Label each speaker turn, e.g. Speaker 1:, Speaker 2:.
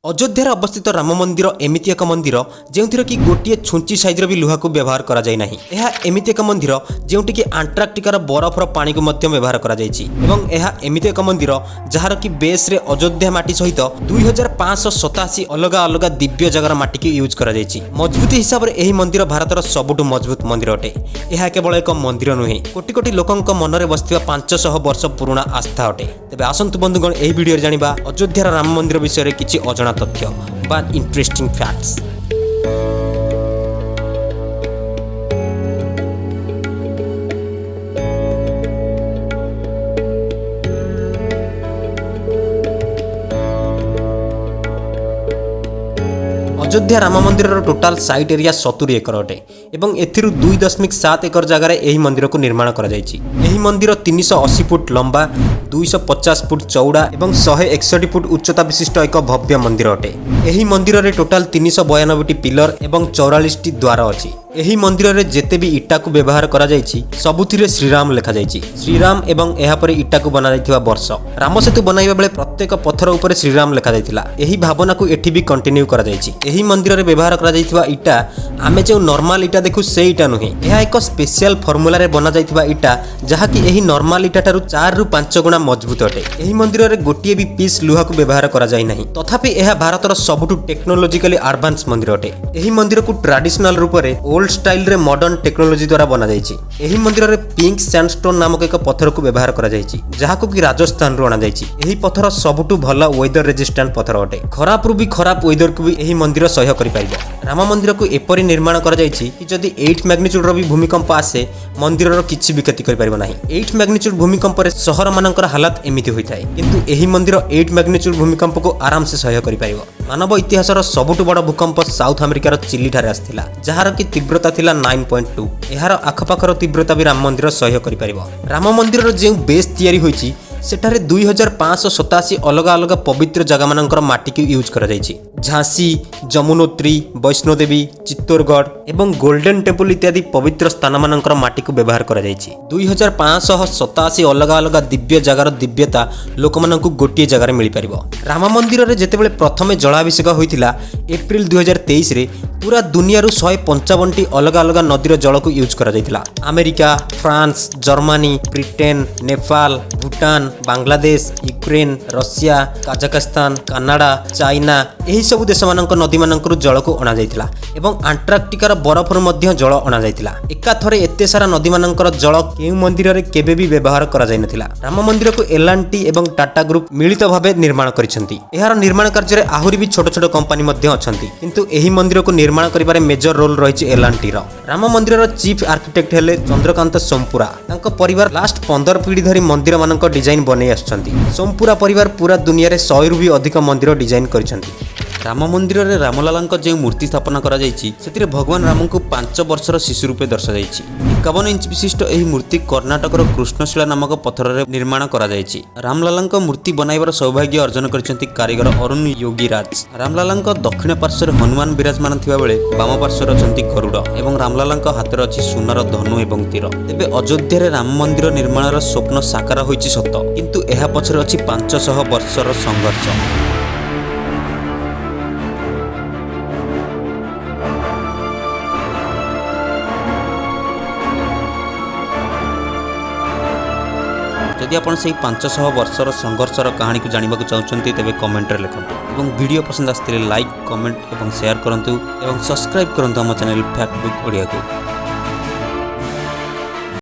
Speaker 1: ଅଯୋଧ୍ୟାରେ ଅବସ୍ଥିତ ରାମ ମନ୍ଦିର ଏମିତି ଏକ ମନ୍ଦିର, ଯେଉଁଥିରେ କି ଗୋଟିଏ ଛୁଞ୍ଚି ସାଇଜର ବି ଲୁହାକୁ ବ୍ୟବହାର କରାଯାଇ ନାହିଁ। ଏହା ଏମିତି ଏକ ମନ୍ଦିର, ଯେଉଁଠିକି ଆଣ୍ଟାର୍କଟିକାର ବରଫର ପାଣିକୁ ମଧ୍ୟ ବ୍ୟବହାର କରାଯାଇଛି ଏବଂ ଏହା ଏମିତି ଏକ ମନ୍ଦିର, ଯାହାର କି ବେସ୍ରେ ଅଯୋଧ୍ୟା ମାଟି ସହିତ 2587 ଅଲଗା ଅଲଗା ଦିବ୍ୟ ଜାଗାର ମାଟିକୁ ୟୁଜ୍ କରାଯାଇଛି। ମଜବୁତି ହିସାବରେ ଏହି ମନ୍ଦିର ଭାରତର ସବୁଠୁ ମଜବୁତ ମନ୍ଦିର ଅଟେ। ଏହା କେବଳ ଏକ ମନ୍ଦିର ନୁହେଁ, କୋଟି କୋଟି ଲୋକଙ୍କ ମନରେ ବସିଥିବା 500 ବର୍ଷ ପୁରୁଣା ଆସ୍ଥା ଅଟେ। ତେବେ ଆସନ୍ତୁ ବନ୍ଧୁଗଣ, ଏହି ଭିଡ଼ିଓରେ ଜାଣିବା ଅଯୋଧ୍ୟାର ରାମ ମନ୍ଦିର ବିଷୟରେ କିଛି ଅଜଣା ତଥ୍ୟ ବା ଇଣ୍ଟରେଷ୍ଟିଂ ଫ୍ୟାକ୍ଟସ୍। ଅଯୋଧ୍ୟା ରାମ ମନ୍ଦିରର ଟୋଟାଲ ସାଇଟ୍ ଏରିଆ 70 ଏକର ଅଟେ ଏବଂ ଏଥିରୁ 2.7 ଏକର ଜାଗାରେ ଏହି ମନ୍ଦିରକୁ ନିର୍ମାଣ କରାଯାଇଛି। ଏହି ମନ୍ଦିର 380 ଫୁଟ ଲମ୍ବା, 250 ଫୁଟ ଚଉଡ଼ା ଏବଂ 161 ଫୁଟ ଉଚ୍ଚତା ବିଶିଷ୍ଟ ଏକ ଭବ୍ୟ ମନ୍ଦିର ଅଟେ। ଏହି ମନ୍ଦିରରେ ଟୋଟାଲ 392ଟି ପିଲର ଏବଂ 44ଟି ଦ୍ୱାର ଅଛି। ଏହି ମନ୍ଦିରରେ ଯେତେ ବି ଇଟାକୁ ବ୍ୟବହାର କରାଯାଇଛି, ସବୁଥିରେ ଶ୍ରୀରାମ ଲେଖାଯାଇଛି, ଶ୍ରୀରାମ ଏବଂ ଏହାପରେ ଇଟାକୁ ବନାଯାଇଥିବା ବର୍ଷ। ରାମ ସେତୁ ବନାଇବା ବେଳେ ପ୍ରତ୍ୟେକ ପଥର ଉପରେ ଶ୍ରୀରାମ ଲେଖାଯାଇଥିଲା। ଏହି ଭାବନାକୁ ଏଠି ବି କଣ୍ଟିନ୍ୟୁ କରାଯାଇଛି। ଏହି ମନ୍ଦିରରେ ବ୍ୟବହାର କରାଯାଇଥିବା ଇଟା ଆମେ ଯେଉଁ ନର୍ମାଲ ଇଟା ଦେଖୁ, ସେ ଇଟା ନୁହେଁ। ଏହା ଏକ ସ୍ପେଶିଆଲ ଫର୍ମୁଲାରେ ବନାଯାଇଥିବା ଇଟା, ଯାହାକି ଏହି ନର୍ମାଲ ଇଟା ଠାରୁ 4ରୁ 5 ଗୁଣା ମଜବୁତ ଅଟେ। ଏହି ମନ୍ଦିରରେ ଗୋଟିଏ ବି ପିସ୍ ଲୁହାକୁ ବ୍ୟବହାର କରାଯାଇ ନାହିଁ, ତଥାପି ଏହା ଭାରତର ସବୁଠୁ ଟେକ୍ନୋଲୋଜିକାଲି ଆଡଭାନ୍ସ ମନ୍ଦିର ଅଟେ। ଏହି ମନ୍ଦିରକୁ ଟ୍ରାଡିସନାଲ ରୂପରେ ଓଲ୍ଡ ଷ୍ଟାଇଲରେ ମଡର୍ଣ୍ଣ ଟେକ୍ନୋଲୋଜି ଦ୍ୱାରା ବନାଯାଇଛି। ଏହି ମନ୍ଦିରରେ ପିଙ୍କ ସ୍ୟାଣ୍ଡଷ୍ଟୋନ୍ ନାମକ ଏକ ପଥରକୁ ବ୍ୟବହାର କରାଯାଇଛି, ଯାହାକୁ କି ରାଜସ୍ଥାନରୁ ଅଣାଯାଇଛି। ଏହି ପଥର ସବୁଠୁ ଭଲ ୱେଦର ରେଜିଷ୍ଟାଣ୍ଟ ପଥର ଅଟେ। ଖରାପରୁ ବି ଖରାପ ୱେଦରକୁ ବି ଏହି ମନ୍ଦିର ସହ୍ୟ କରିପାରିବ। ରାମ ମନ୍ଦିରକୁ ଏପରି ନିର୍ମାଣ କରାଯାଇଛି କି ଯଦି 8 ମ୍ୟାଗ୍ନିଚ୍ୟୁଡର ବି ଭୂମିକମ୍ପ ଆସେ, ମନ୍ଦିରର କିଛି ବି କ୍ଷତି କରିପାରିବ ନାହିଁ। 8 ମ୍ୟାଗ୍ନିଚ୍ୟୁଡ ଭୂମିକମ୍ପରେ ସହରମାନଙ୍କର ହାଲତ ଏମିତି ହୋଇଥାଏ, କିନ୍ତୁ ଏହି ମନ୍ଦିର 8 ମ୍ୟାଗ୍ନିଚ୍ୟୁଡ ଭୂମିକମ୍ପକୁ ଆରାମସେ ସହ୍ୟ କରିପାରିବ। ମାନବ ଇତିହାସର ସବୁଠୁ ବଡ଼ ଭୂକମ୍ପ ସାଉଥ ଆମେରିକାର ଚିଲିଠାରେ ଆସିଥିଲା, ଯାହାର କି ତୀବ୍ରତା ଥିଲା 9.2। ଏହାର ଆଖପାଖର ତୀବ୍ରତା ବି ରାମ ମନ୍ଦିର ସହ୍ୟ କରିପାରିବ। ରାମ ମନ୍ଦିରର ଯେଉଁ ବେସ୍ ତିଆରି ହୋଇଛି, ସେଠାରେ 2587 ଅଲଗା ଅଲଗା ପବିତ୍ର ଜାଗାମାନଙ୍କର ମାଟିକୁ ୟୁଜ୍ କରାଯାଇଛି। ଝାନ୍ସୀ, ଯମୁନୋତ୍ରୀ, ବୈଷ୍ଣୋଦେବୀ, ଚିତ୍ତୋରଗଡ଼ ଏବଂ ଗୋଲ୍ଡେନ୍ ଟେମ୍ପଲ ଇତ୍ୟାଦି ପବିତ୍ର ସ୍ଥାନମାନଙ୍କର ମାଟିକୁ ବ୍ୟବହାର କରାଯାଇଛି। 2587 ଅଲଗା ଅଲଗା ଦିବ୍ୟ ଜାଗାର ଦିବ୍ୟତା ଲୋକମାନଙ୍କୁ ଗୋଟିଏ ଜାଗାରେ ମିଳିପାରିବ। ରାମ ମନ୍ଦିରରେ ଯେତେବେଳେ ପ୍ରଥମେ ଜଳାଭିଷେକ ହୋଇଥିଲା ଏପ୍ରିଲ 2023ରେ, ପୁରା ଦୁନିଆରୁ 155ଟି ଅଲଗା ଅଲଗା ନଦୀର ଜଳକୁ ୟୁଜ୍ କରାଯାଇଥିଲା। America, France, Germany, Britain, Nepal, Bhutan, Bangladesh, Ukraine, Russia, Kazakhstan, Canada, China, ଏହିସବୁ ଦେଶମାନଙ୍କ ନଦୀମାନଙ୍କରୁ ଜଳକୁ ଅଣାଯାଇଥିଲା ଏବଂ ଆଣ୍ଟାର୍କଟିକାର ବରଫରୁ ମଧ୍ୟ ଜଳ ଅଣାଯାଇଥିଲା। ଏକାଥରେ ଏତେ ସାରା ନଦୀମାନଙ୍କର ଜଳ କେଉଁ ମନ୍ଦିରରେ କେବେ ବି ବ୍ୟବହାର କରାଯାଇନଥିଲା। ରାମ ମନ୍ଦିରକୁ ଏଲ୍ ଆଣ୍ଡ ଟି ଏବଂ ଟାଟା ଗ୍ରୁପ୍ ମିଳିତ ଭାବେ ନିର୍ମାଣ କରିଛନ୍ତି। ଏହାର ନିର୍ମାଣ କାର୍ଯ୍ୟରେ ଆହୁରି ବି ଛୋଟ ଛୋଟ କମ୍ପାନୀ ମଧ୍ୟ ଅଛନ୍ତି, କିନ୍ତୁ ଏହି ମନ୍ଦିରକୁ ନିର୍ମାଣ କରିବାରେ ମେଜର ରୋଲ ରହିଛି ଏଲ୍ ଆଣ୍ଡ ଟିର। ରାମ ମନ୍ଦିରର ଚିଫ୍ ଆର୍କିଟେକ୍ଟ ହେଲେ ଚନ୍ଦ୍ରକାନ୍ତ ସୋମପୁରା। ତାଙ୍କ ପରିବାର ଲାଷ୍ଟ 15 ପିଢ଼ି ଧରି ମନ୍ଦିରମାନଙ୍କ ଡିଜାଇନ ବନେଇ ଆସୁଛନ୍ତି। ସୋମପୁରା ପରିବାର ପୁରା ଦୁନିଆରେ 100ରୁ ବି ଅଧିକ ମନ୍ଦିର ଡିଜାଇନ କରିଛନ୍ତି।
Speaker 2: ରାମ ମନ୍ଦିରରେ ରାମଲାଲାଙ୍କ ଯେଉଁ ମୂର୍ତ୍ତି ସ୍ଥାପନ କରାଯାଇଛି, ସେଥିରେ ଭଗବାନ ରାମଙ୍କୁ 5 ବର୍ଷର ଶିଶୁ ରୂପେ ଦର୍ଶାଯାଇଛି। 51 ଇଞ୍ଚ ବିଶିଷ୍ଟ ଏହି ମୂର୍ତ୍ତି କର୍ଣ୍ଣାଟକର କୃଷ୍ଣଶିଳା ନାମକ ପଥରରେ ନିର୍ମାଣ କରାଯାଇଛି। ରାମଲାଲାଙ୍କ ମୂର୍ତ୍ତି ବନାଇବାର ସୌଭାଗ୍ୟ ଅର୍ଜନ କରିଛନ୍ତି କାରିଗର ଅରୁଣ ୟୋଗୀରାଜ। ରାମଲାଲାଙ୍କ ଦକ୍ଷିଣ ପାର୍ଶ୍ୱରେ ହନୁମାନ ବିରାଜମାନ ଥିବାବେଳେ ବାମ ପାର୍ଶ୍ୱରେ ଅଛନ୍ତି ଗରୁଡ଼ ଏବଂ ରାମଲାଲାଙ୍କ ହାତରେ ଅଛି ସୁନାର ଧନୁ ଏବଂ ତୀର। ତେବେ ଅଯୋଧ୍ୟାରେ ରାମ ମନ୍ଦିର ନିର୍ମାଣର ସ୍ୱପ୍ନ ସାକାର ହୋଇଛି ସତ, କିନ୍ତୁ ଏହା ପଛରେ ଅଛି 500 ବର୍ଷର ସଂଘର୍ଷ। ଯଦି ଆପଣ ସେଇ 500 ବର୍ଷର ସଂଘର୍ଷର କାହାଣୀକୁ ଜାଣିବାକୁ ଚାହୁଁଛନ୍ତି, ତେବେ କମେଣ୍ଟରେ ଲେଖନ୍ତୁ ଏବଂ ଭିଡ଼ିଓ ପସନ୍ଦ ଆସିଥିଲେ ଲାଇକ୍, କମେଣ୍ଟ ଏବଂ ସେୟାର କରନ୍ତୁ ଏବଂ ସବସ୍କ୍ରାଇବ୍ କରନ୍ତୁ ଆମ ଚ୍ୟାନେଲ୍ ଫ୍ୟାକ୍ଟ ବୁକ୍ ଓଡ଼ିଆକୁ।